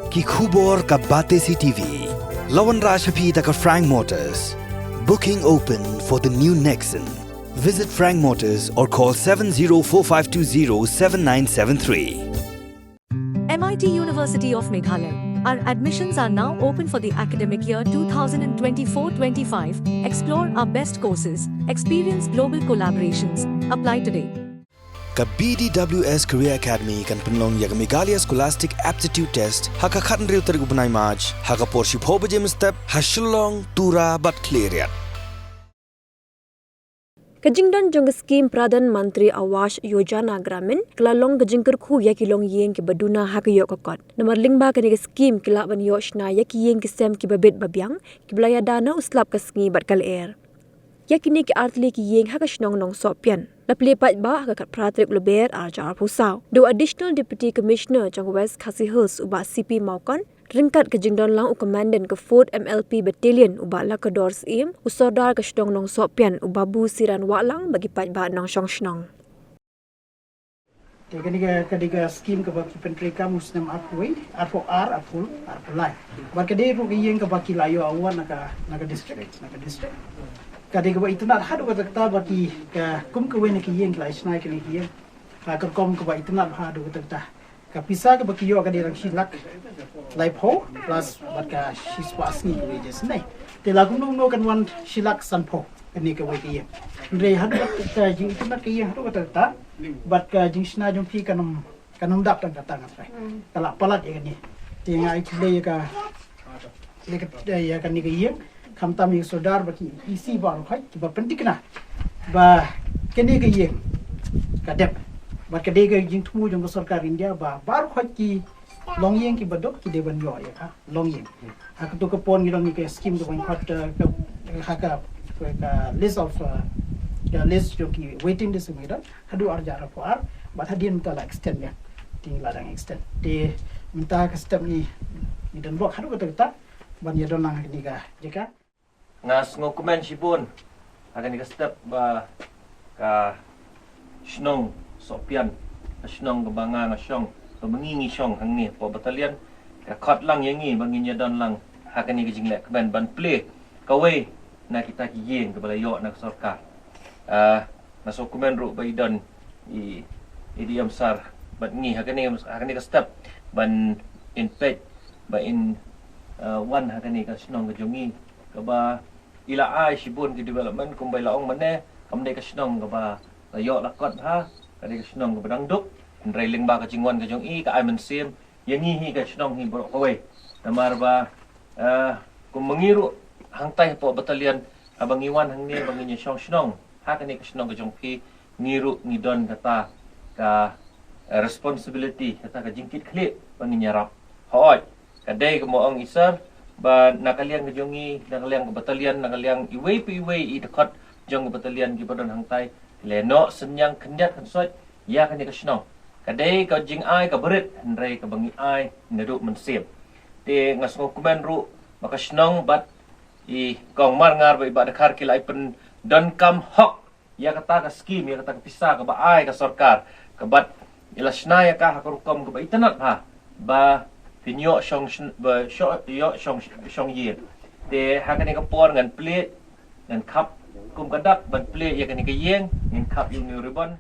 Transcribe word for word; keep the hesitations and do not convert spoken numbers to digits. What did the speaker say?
Ki khubor ka Batesi T V. La wanrah sha phi da ka Frank Motors. Booking open for the new Nexon. Visit Frank Motors or call seven zero four five two zero seven nine seven three. M I T University of Meghalaya. Our admissions are now open for the academic year two thousand twenty-four twenty-five. Explore our best courses, experience global collaborations. Apply today. Ka B D W S Career Academy kan pynlong ïa ka Meghalaya Scholastic Aptitude Test ha ka khathynriew tarik u bnai March, ha ka por shiphew baje mynstep ha Shillong, Tura bad Khliehriat. Ka jingdon jong ka skim Pradhan Mantri Awas Yojana Gramin ka la long ka jingkyrkhu ïa ki longïing kiba duna ha ka ïoh ka kot. Namar lyngba kane ka skim ki lah ban ïoh shna ïa ki ïing ki sem kiba bit ba biang, kiba la ïada na u slap ka sngi bad ka lyer. Ïa kine ki artylli ki ïing ha ka shnong Nongsohpian la plie paidbah ha ka khatphra tarik u Lber arhajar arphew saw. Da u Additional Deputy Commissioner jong West Khasi Hills u Bah C P Mawkon, ryngkat ka jingdon lang u Commandant ka Fourth M L P Battalion u Bah Lakador Syiem, u Sordar ka shnong Nongsohpian u Babu Siran Wahlang bad ki paidbah nongshong shnong. Te kane ka, ka dei ka skim kaba ki pyntreikam u snem arphew wei, arphew ar, arphew, arphew lai. Bad ka dei ruh ka ïing kaba ki la ïoh award na ka, na ka district, na ka district. Ka dei kaba itynnad haduh katta katta ba ki, ka kum kawei na ki ïing ki la shna kine ki ïing. Ka rukom kaba itynnad haduh katta katta. Ka pisa kaba ki ïoh ka dei tang shi lak laiphew plus bad ka shispah sngi ka wages ne. Te la kumno kumno kan wan shi lak sanphew kane kawei ka ïing. Hynrei haduh katta ka jingïoh ka ïing haduh katta katta bad ka jingshna jong phi kan ym, kan ym dap tang katta nga trai. Ka la palat ïa kane. Te nga ai khublei ïa ka, ïa ka, ïa kane ka ïing. Khamtam ïa u Sordar bad ki E C baroh khoit kiba pynthikna ba kane ka ïing ka dep. Bad ka dei ka jingthmu jong ka sorkar India ba baroh khoit ki longïing kiba duk ki dei ban ïoh ïa ka longïing. Ha kato ka por ngi don ïa ka skim kaba ngi khot, eh, ka, ha ka, ka list of, eh, ka list jong ki waiting list ngi don haduh arhajar arphew ar bad hadien mynta la extend ïa. Te ngi la dang extend. Te mynta ka step ngi, ngi don bok haduh katta katta ban ïa don lang ha kane ka jaka. Nga sngewkmen shibun ha kane ka step ba ka shnong Sohpian, ka shnong kaba nga nga shong, kaba ngi ngi shong hangne hapoh battalion, ka khot lang ïa ngi ba ngin ïa don lang ha kane ka jingleh kmen ban plie kawei na kita ki ïing kaba la ïoh na ka sorkar. Ah, nga sngewkmen ruh ba i don i, i D M sir bad ngi ha kane, ha kane ka step ban in peit ba in, ah, wan ha kane ka shnong ka jong ngi kaba i la ai shibun ki development kumba i la ong mynne, kam dei ka shnong kaba la ïoh la kot bha, ka dei ka shnong kaba dang duk. Hynrei lyngba ka jingwan ka jong i ka ai mynsiem ïa ngi hi ka shnong hi baroh kawei. Namar ba, eh, kum ma ngi ruh hangtai hapoh battalion, haba ngi wan hangne ba ngin ïa shong shnong ha kane ka shnong ka jong phi, ngi ruh ngi don kata ka, eh, responsibility, kata ka jingkitkhlieh ba ngin ïarap. Hooid, ka dei kumba ong i sir ba na ka liang ka jong ngi, na ka liang ka battalion, na ka liang iwei pa iwei i dkhot jong ka battalion kiba don hangtai, ki la ïa noh synñiang khyndiat khynsoit ïa kane ka shnong. Ka dei ka jingai kaba rit hynrei kaba ngi ai naduh mynsiem. Te nga sngewkmen ruh ba ka shnong bad i Kong Marngar bad i Bah Dkhar ki la ïa pyndonkam hok ïa kata ka skim, ïa kata ka pisa kaba ai ka sorkar, kaba i la shna ïa ka ha ka rukom kaba itynnad bha ba phin ïoh shong shn-, ba sho-, ïoh shong, shong ïing. Te ha kane ka por ngan plie, ngan khap kum ka dak ban plie ïa kane ka ïing, ngan khap ïa une u ribbon.